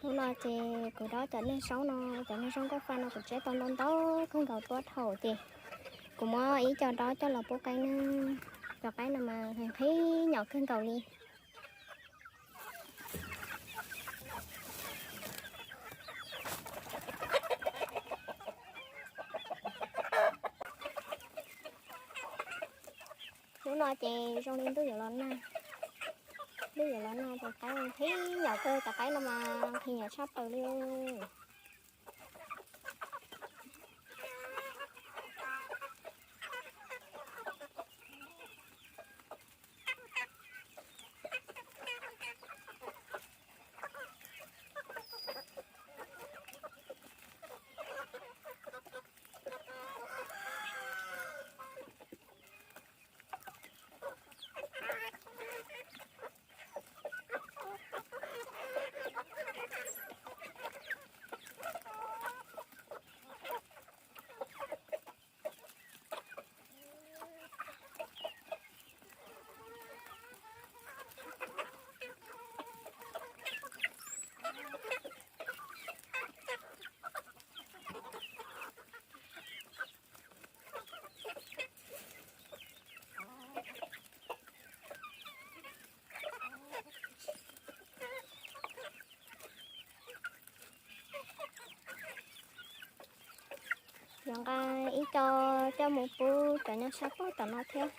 Hnub no ces kuv dob cov neeg zaub no, cov neeg zaub nkauj fa no kuv tseb tau ntau ntau kawg nkaus tuaj dhau ces kuv muab ib co dob coj los pub qaib na. Cov qaib no mas nqhis nqhis nyom kawg nkaus li. Hnub no ces zoo li ntuj yuav los nag, ntuj yuav los nag ces qaib nqhis nyom kawg, cov qaib no mas nqhis nyom tshaj plaws li. Yuav nqa ib co coj mus pub cov nyob sab pem tom no thiab.